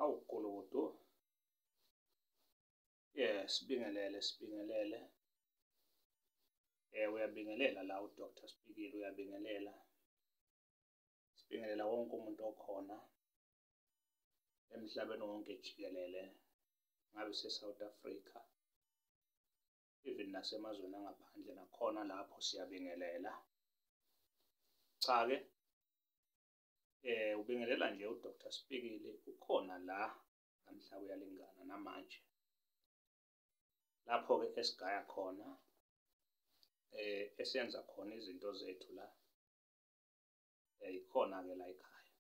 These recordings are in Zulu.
Awu gulukudu. Yeah, sibingelele, sibingelele. Uyabingelela la u-Doctor Spikili, uyabingelela. Sibingelela wonke umuntu okhona emhlabeni wonke jikelele, ngabe use-South Africa, even nasemazweni angaphandle nakhona lapho siyabingelela. Cha-ke, ubingelela nje u-Doctor Spikili ukhona la kaMhlabuyalingana namanje. Lapho-ke esigaya khona, esenza khona izinto zethu la, ikhona-ke la ekhaya.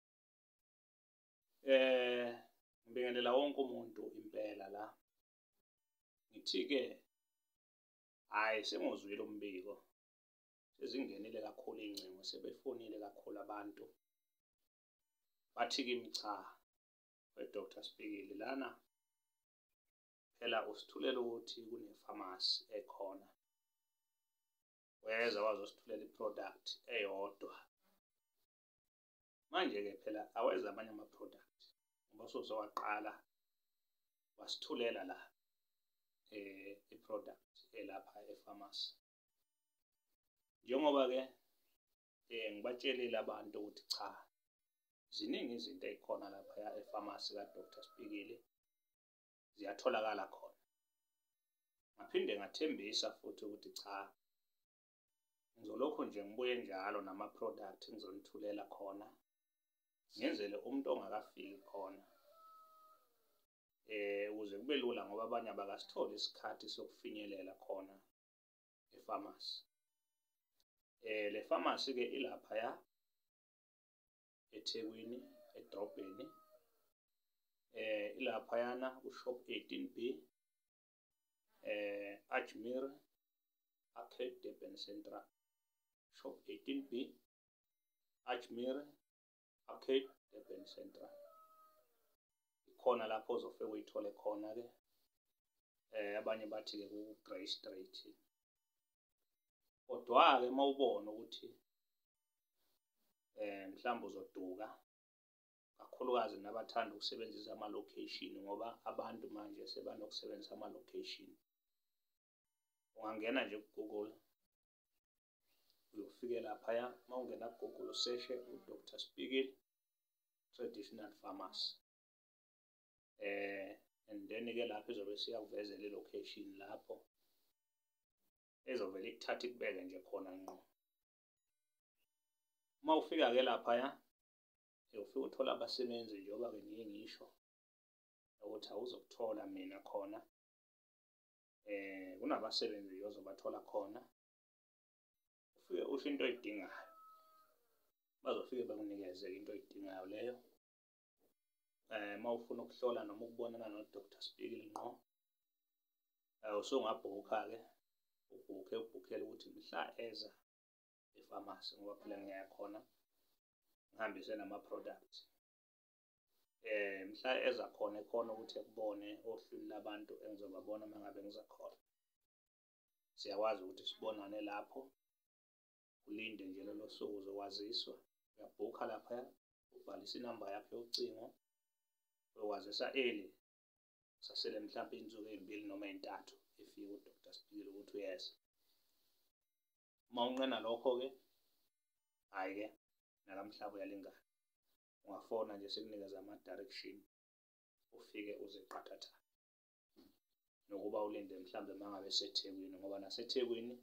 Ngibingelela wonke umuntu impela la, ngithi-ke hhayi sengiwuzwile umbiko, sezingenile kakhulu iy'ngcingo, sebefonile kakhulu abantu, bathi kimi cha, we-Doctor Spikili lana phela usithulela ukuthi kunefamasi ekhona, weza wazosithulela i-product eyodwa. Manje-ke phela aweze amanye ama-product ngoba usuze waqala wasithulela la i-product elapha efamasi. Njengoba-ke ngibatshelile abantu ukuthi cha, ziningi izinto ey'khona laphaya efamasi ka-Doctor Spikili, ziyatholakala khona. Ngaphinde ngathembisa futhi ukuthi cha, ngizolokhu nje ngibuye njalo nama-product ngizonithulela khona, ngenzele umuntu ongakafiki khona ukuze kube lula ngoba abanye abakasitholi isikhathi sokufinyelela khona efamasi. Le famasi-ke ilaphaya eThekwini edrobheni, ilaphayana ku-shop 18B, Ajmeri Arcade, Durban Central. Shop 18B, Ajmeri Arcade, Durban Central. Ikhona lapho ozofike uyithole khona-ke. Abanye bathi-ke ku-Grey Street. Kodwa-ke uma ubona ukuthi mhlawumbe uzoduka, kakhulukazi nabathanda ukusebenzisa ama-location ngoba abantu manje sebanokusebenzisa ama-location. Ungangena nje ku-Google, uyofike laphaya, uma ungena ku-Google useshe u-Doctor Spikili Traditional Pharmacy. And then-ke lapho izobe isiyakuvezela i-location lapho ezovele ikuthathe ikubeke nje khona ngqo. Uma ufika-ke laphaya, ufike uthole abasebenzi njengoba-ke ngiye ngisho ukuthi awuzokuthola mina khona. Kunabasebenzi nje ozobathola khona, ufike usho into oyidingayo, bazofike bakunikeze-ke into oyidingayo leyo. Uma ufuna ukuhlola noma ukubonana no-Doctor Spikili ngqo, usungabhukha-ke, ubhukhe ubhukhele ukuthi mhla eza efamasi ngoba phela ngiya khona ngihambise nama-product. Mhla eza khona ekhona ukuthi ekubone ohlwini labantu engizobabona uma ngabe ngiza khona. Siyakwazi ukuthi sibonane lapho, ulinde nje lolo suku uzokwaziswa. Uyabhukha laphaya, ubhalise inamba yakho yocingo, uyokwazisa early, kusasele mhlampe iy'nsuku ey'mbili noma ey'ntathu efike u-Doctor Spikili ukuthi uyeza. Uma unqena lokho-ke, hhayi-ke nakaMhlabuyalingana, ungafona nje sikunikeze ama-direction, ufike uze qathatha. Nokuba ulinde mhlambe uma ngabe eseThekwini ngoba naseThekwini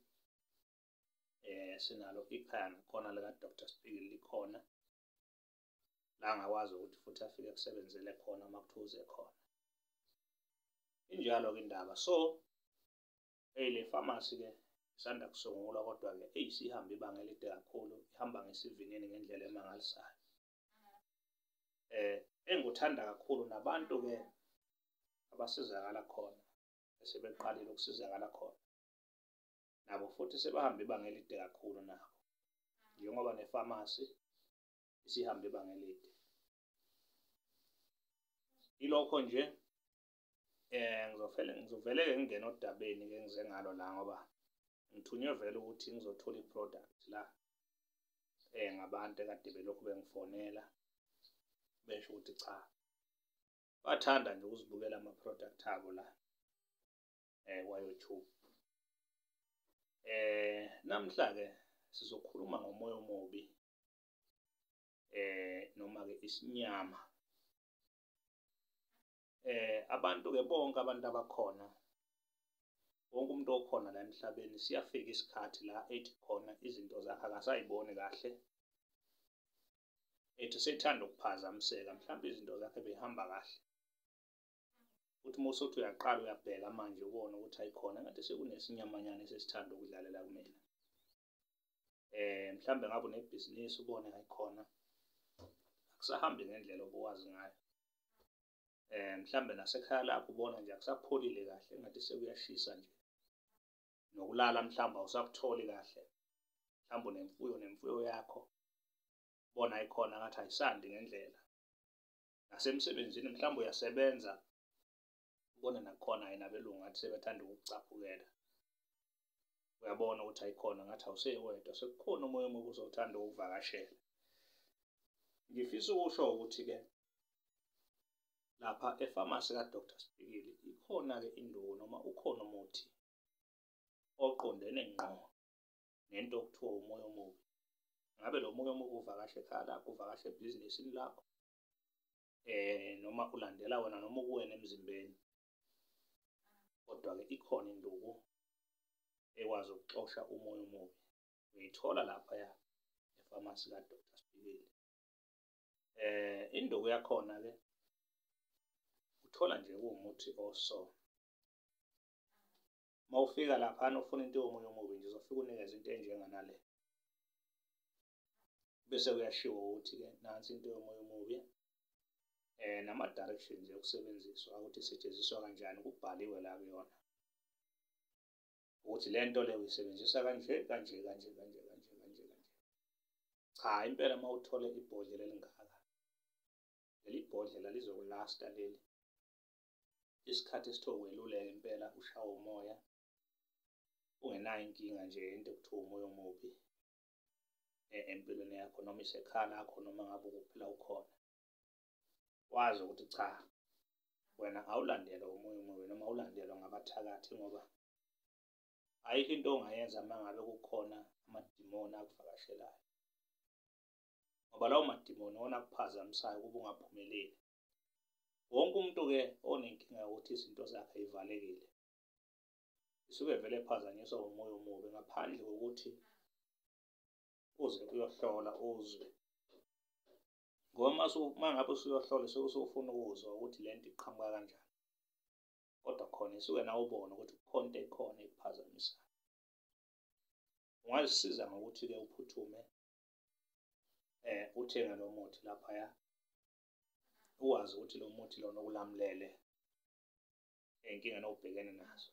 sinalo ikhaya nakhona lika-Doctor Spikili likhona, la angakwazi ukuthi futhi afike akusebenzele khona uma kuthiwa uze khona. Injalo-ke indaba. So, eyi le famasi-ke isanda kusungulwa kodwa-ke eyi isihambe ibanga elide kakhulu, ihamba ngesivinini ngendlela emangalisayo. Engikuthanda kakhulu nabantu-ke abasizakala khona, esebeqalile ukusizakala khona, nabo futhi sebahambe ibanga elide kakhulu nabo, njengoba nefamasi isihambe ibanga elide. Yilokho nje, ngizovele ngizovele-ke ngingene odabeni-ke engize ngalo la ngoba ngithunywe vele ukuthi ngizothola i-product la ngabantu ekade belokhu bengifonela besho ukuthi cha. Bathanda nje ukuzibukela ama-product abo la kwa-YouTube. Namhla-ke sizokhuluma ngomoya omubi noma-ke isinyama. Abantu-ke bonke abantu abakhona, wonke umuntu okhona la emhlabeni siyafika isikhathi la ethi khona izinto zakhe akasay'boni kahle, ethi usethanda ukuphazamiseka mhlampe izinto zakhe bey'hamba kahle. Uthi uma usuthi uyaqala uyabheka manje ubone ukuthi hhayi khona ngathi sekunesinyamanyana esesithanda ukudlalela kumina. Mhlambe ngabe unebhizinisi ubone hhayi khona akusahambi ngendlela obuwazi ngayo. Mhlambe nasekhaya lakho ubona nje akusapholile kahle engathi sekuyashisa nje. Nokulala mhlawumbe awusakutholi kahle, mhlawumbe unemfuyo nemfuyo yakho ubona hhayi khona ngathi ayisandi ngendlela. Nasemsebenzini mhlawumbe uyasebenza ubone nakhona hhayi nabelungu ngathi sebethanda ukukucaphukela. Uyabona ukuthi hhayi khona ngathi awusewedwa sekukhona omoya omubi osewuthanda ukukuvakashela. Ngifisa ukusho ukuthi-ke lapha efamasi ka-Doctor Sibhikili ikhona-ke induku noma ukhona umuthi oqondene ngqo nento okuthiwa umoya omubi. Ngabe lo moya omubi uvakashe ekhaya lakho, uvakashe ebhizinisini lakho, noma ulandela wena noma ukuwena emzimbeni. Kodwa-ke ikhona induku ekwazi ukuxosha umoya omubi, uyithola laphaya efamasi ka-Doctor Sibhikili. Induku yakhona-ke uthola nje kuwumuthi oso. Uma ufika laphana ufuna into yomoya omubi nje uzofika unikezwe into enjenganale. Bese kuyashiwo ukuthi-ke nansi into yomoya omubi, nama-directions yokusebenziswa ukuthi isetshenziswa kanjani kubhaliwe la kuyona. Ukuthi le nto le uyisebenzisa kanje kanje kanje kanje kanje kanje kanje. Cha impela uma uthole ibhodlela elingaka, leli bhodlela lizokulasta leli isikhathi esithe ukweluleka impela ushawe umoya, ungenayo inkinga nje into ekuthiwa umoya omubi empilweni yakho noma isekhaya lakho noma ngabe ukuphi la ukhona. Wazi ukuthi cha wena awulandelwa umoya omubi noma awulandelwa ngabathakathi ngoba ayikho into ongayenza uma ngabe kukhona amadimoni akuvakashelayo. Ngoba lawo madimoni iwona akuphazamisayo ukuba ungaphumeleli. Wonke umuntu-ke onenkinga yokuthi izinto zakhe y'valekile isuke vele ephazanyiswa umoya omubi ngaphandle kokuthi uze uyohlola uzwe. Ngoba uma ngabe usuyohlola usuke usufuna ukuzwa ukuthi le nto iqhamuka kanjani. Kodwa khona isuke nawe ubone ukuthi kukhona into ekhona ekuphazamisayo. Ungazisiza ngokuthi-ke uphuthume uthenge lo muthi laphaya, uwazi ukuthi lo muthi lona ukulamulele ey'nkingeni obhekene nazo.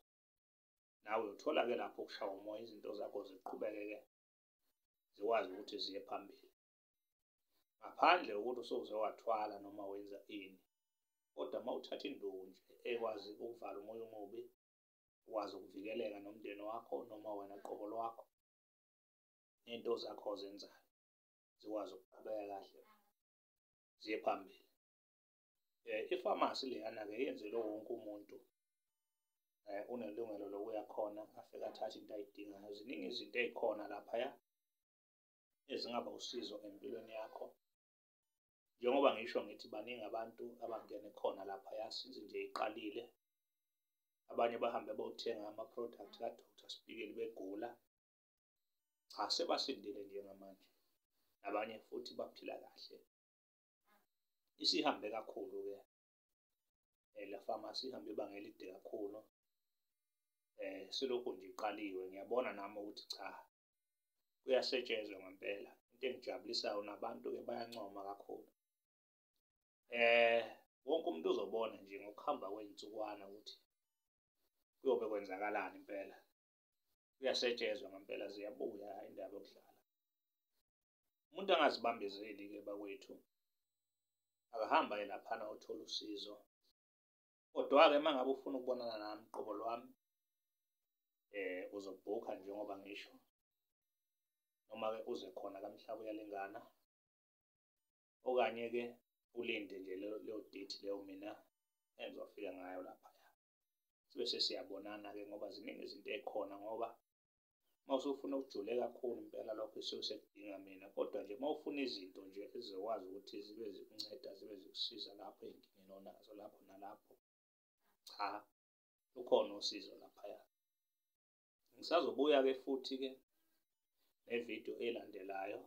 Nawe uyothola-ke lapho ukushawa umoya izinto zakho ziqhubeke-ke zikwazi ukuthi ziye phambili. Ngaphandle kokuthi usuze wathwala noma wenza ini, kodwa uma uthatha induku nje ekwazi ukuvala umoya omubi, ukwazi ukuvikeleka nomndeni wakho noma wena qobo lwakho ney'nto zakho ozenzayo zikwazi ukuqhubeka kahle ziye phambili. Ifamasi leyana-ke yenzelwe wonke umuntu, unelungelo lokuya khona afike athathe into ayidingayo. Ziningi izinto ey'khona laphaya ezingaba usizo empilweni yakho. Njengoba ngisho ngithi baningi abantu abangene khona laphaya since nje iqalile. Abanye bahambe beyothenga ama-product ka-Doctor Sibhikili begula, cha sebasindile njengamanje, nabanye futhi baphila kahle. Isihambe kakhulu-ke le famasi ihambe ibanga elide kakhulu, selokhu nje iqaliwe ngiyabona nami ukuthi cha kuyasetshenzwa ngempela. Into engijabulisayo nabantu-ke bayancoma kakhulu. Wonke umuntu uzobona nje ngokuhamba kwey'nsukwana ukuthi kuyobe kwenzakalani impela. Kuyasetshenzwa ngempela ziyabuya hhayi indaba yokudlala. Umuntu angazibambezeli-ke bakwethu, akahambe aye laphana ayothola usizo. Kodwa-ke uma ngabe ufuna ukubonana nami qobo lwami, uzobhukha njengoba ngisho noma-ke uze khona kaMhlabuyalingana, okanye-ke ulinde nje leyo date leyo mina engizofika ngayo laphaya. Sibe sesiyabonana-ke ngoba ziningi izinto ey'khona, ngoba uma usufuna ukujule kakhulu impela lokho isuke sekudinga mina. Kodwa nje uma ufuna izinto nje ezizokwazi ukuthi zibe zikunceda, zibe zikusiza lapho ey'nkingeni onazo lapho nalapho, cha, lukhona usizo laphaya. Ngisazobuya-ke futhi-ke nevidiyo elandelayo,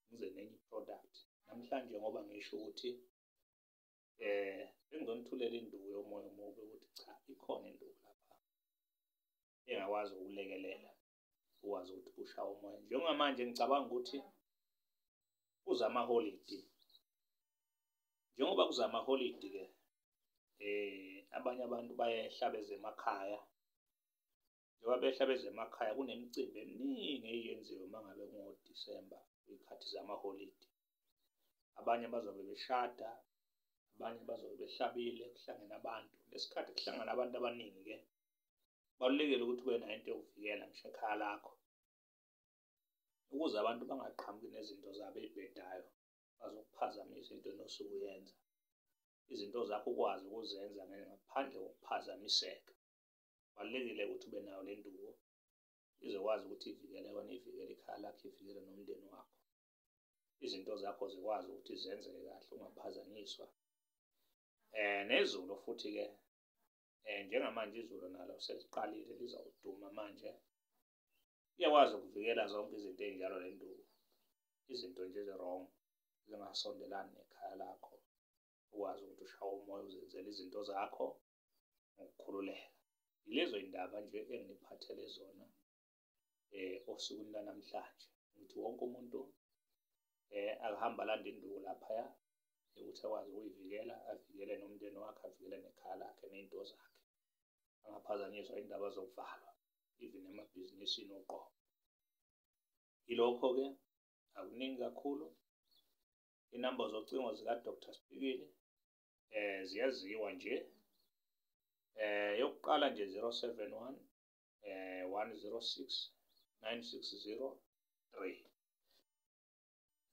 ngize nenye i-product. Namhlanje ngoba ngisho ukuthi bengizonithulela induku yomoya omubi ukuthi cha, ikhona induku lapha engakwazi ukulekelela ukwazi ukuthi ushawe umoya. Njengamanje ngicabanga ukuthi kuza amaholidi. Njengoba kuza amaholidi-ke abanye abantu bayehla beze emakhaya. Njengoba behla beze emakhaya kunemicimbi eminingi eyenziwe uma ngabe kungoDisemba, iy'khathi zamaholidi. Abanye bazobe beshada, abanye bazobe behlabile, kuhlangene abantu. Ngesikhathi kuhlangana abantu abaningi-ke, kubalulekile ukuthi ube nayo into yokuvikela ngisho ekhaya lakho, ukuze abantu bangaqhamuki nezinto zabo ey'bhedayo bazokuphazamisa entweni osuke uyenza. Izinto zakho ukwazi ukuzenza ngaphandle kokuphazamiseka. Kubalulekile ukuthi ube nayo le nduku izokwazi ukuthi ivikele wena, ivikele ikhaya lakho, ivikele nomndeni wakho. Izinto zakho zikwazi ukuthi zenzeke kahle ungaphazanyiswa. Nezulu futhi-ke njengamanje izulu nalo seliqalile lizawuduma manje. Iyakwazi ukuvikela zonke izinto ey'njalo le nduku, izinto nje ezi-wrong zingasondelani nekhaya lakho, ukwazi ukuthi ushawe umoya uzenzele izinto zakho ngokukhululeka. Yilezo y'ndaba nje enginiphathele zona osukwini lwanamhlanje. Ngithi wonke umuntu akahambe alande induku laphaya yokuthi akwazi ukuyivikela, avikele nomndeni wakhe, avikele nekhaya lakhe ney'nto zakhe. Angaphazanyiswa iy'ndaba zokuvalwa even emabhizinisini uqobo. Yilokho-ke, akuningi kakhulu. Inamba zocingo zika-Doctor Sipikili ziyaziwa nje. Yokuqala nje 071 106 9603,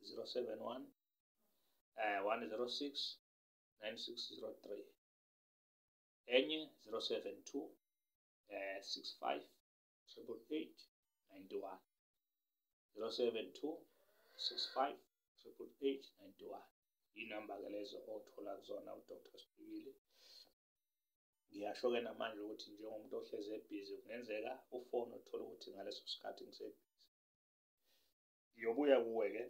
071 106 9603. Enye 072 65 888 91, 072 65 888 91. Iy'namba-ke lezo othola kuzona u-Doctor Sipikili. Ngiyasho-ke namanje ukuthi njengomuntu ohlezi ebhizi kungenzeka ufone uthole ukuthi ngaleso sikhathi ngisebhizi. Ngiyobuya kuwe-ke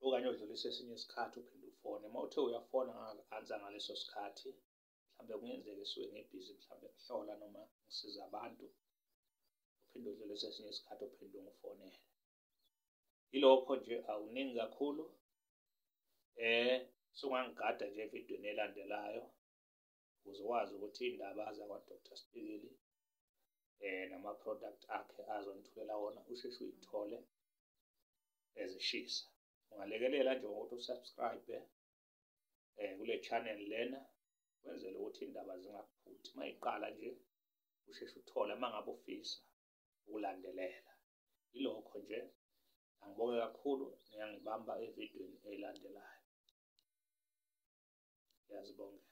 okanye udlulise esinye isikhathi uphinde ufone. Uma uthe uyafona ngingaka-answer ngaleso sikhathi, mhlawumbe kungenzeka esuke ngibhizi, mhlawumbe ngihlola noma ngisiza abantu, uphinde udlulise esinye isikhathi uphinde ungifonele. Yilokho nje, akuningi kakhulu. Sungangigada nje evidweni elandelayo ukuze wazi ukuthi iy'ndaba zakwa-Doctor Sipikili nama-product akhe azonithulela wona usheshe uyithole ezishisa. Ungalekelela nje ngokuthi u-subscribe kule channel lena, wenzele ukuthi iy'ndaba zingakuphuthi. Uma iqala nje usheshe uthole uma ngabe ufisa ukulandelela. Yilokho nje, angibonge kakhulu, niyangibamba evidweni elandelayo. Ngiyazibongela.